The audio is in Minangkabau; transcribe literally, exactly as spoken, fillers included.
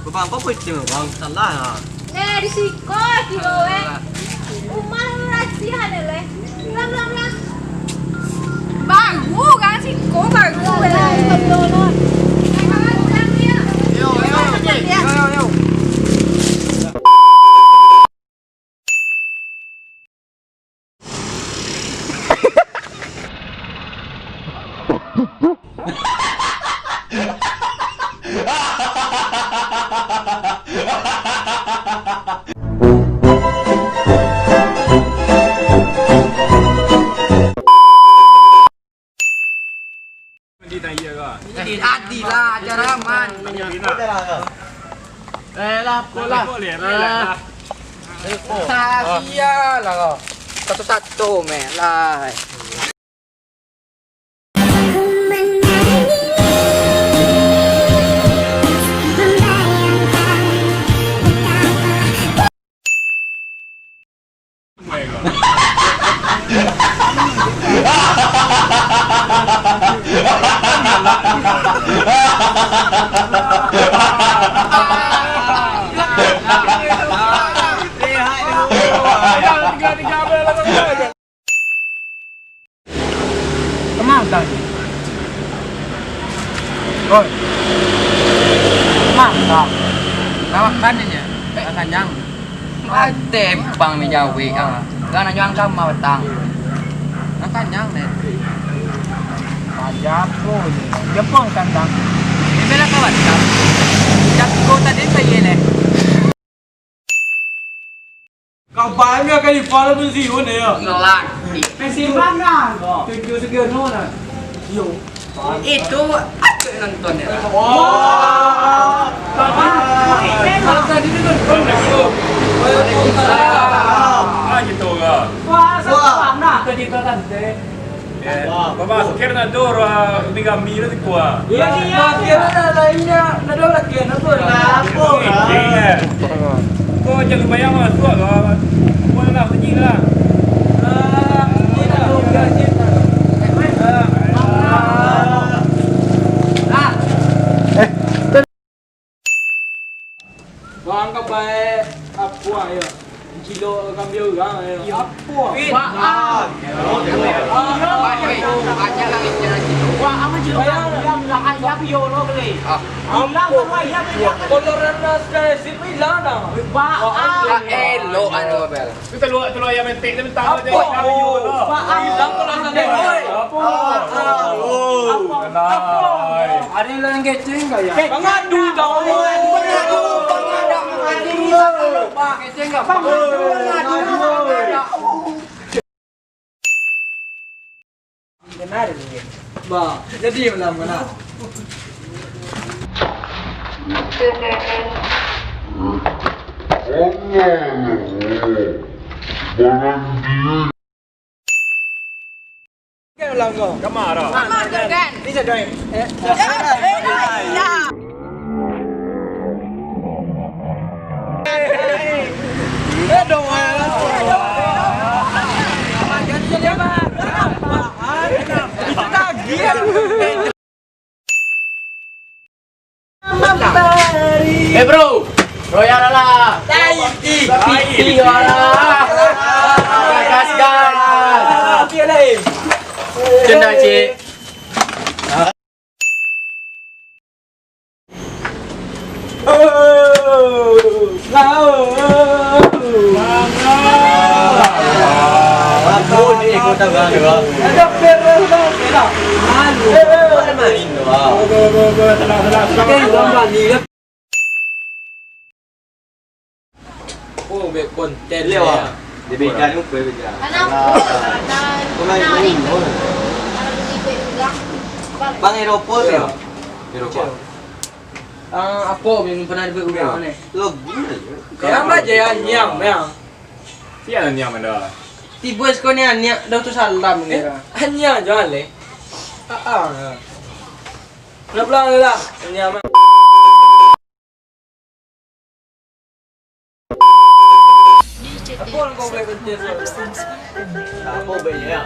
Bang, apo itu, Bang? Salah, ah. Eh, di siko, kiro, eh. Rumah lu rasiah, deh, leh. Pulang, pulang, pulang. Baru, kan, siko, baru, eh. Pulang, pulang, pulang. Yo, yo, yo, yo. Adilah, ajar aman. Eh, lah, apo lah. Satu-satu, meh, lah. Kemana tadi? Oi. Mantap. Nak makan ni je. Nak kanyang. Tempang ni jawek ah. Kan nak jual kama batang. Nak kanyang ni. Aja apa ni? Jepang kandang. Ini bela kawan kan? Jatuh tadi saya ni. Kabarnyo Khalifah lah pensiun yo. Ngelak. Pensiun mana? Tujuh sekian no lah. Yo. Itu acok nonton ya. Wah. Kalau tadi tu kan. Waalaikumsalam. Ah, gitu lah. Wah, salam nah ke kita tante. Bapak Sukir nado urang Umi Gami tu siko ah. Iya, iya. Latihan ada lainnya, nado latihan apa? Apa? Iya. Kau jangan bayang masuk lah. Kau lah bunyi lah. Ah, ini dah, udah, udah. Eh, main. Ah. Ah. Bang, ka bae apo yo? Gilo kambia urang yo. Apo? Pak. Ah. Pak, apo gilo? Bilang, bilang, bilang, ayah piolo kali. Ah. Bilang, apo ayah piolo kali. Kotoran naskah isi bilang dah. Pak, ah. Elok anu, Bel. Itu telur, telur ayam metik tu, tahu je. Apo? Pak, ah. Bilang kalau sana. Oi. Apo? Apo? Apo? Ada yang kecil enggak ya? Pangadu tau. Pangadu, pangadu, pangadu. Pak, kecil enggak? Pangadu, pangadu. Benar ni. Ba, jadi malam mana? Kan ulang ko. Kamar. Kamar tu kan. Bisa doain. Eh, eh, eh, eh, ya. Eh, doain. Itu tagih. Eh, bro, royal lah. Piti, piti, wala. Gas, gas. Cendol, cik. Oh, buek konten. Lewat. Dia beda ni, bukan beda. Anak, anak, anak ni. Bang, Eropa tu. Eropa. Ah, apo yang pernah dibuat urang ni? Lo gila. Yang aja ya, nyam, ya. Sia nyam anda. Tibo siko ni aniak Daud tu salam ni. Aniak je alai. Ah, ah. Nak pulang lah. Aniak mah. Apo kau boleh kencing? Apo bae ya?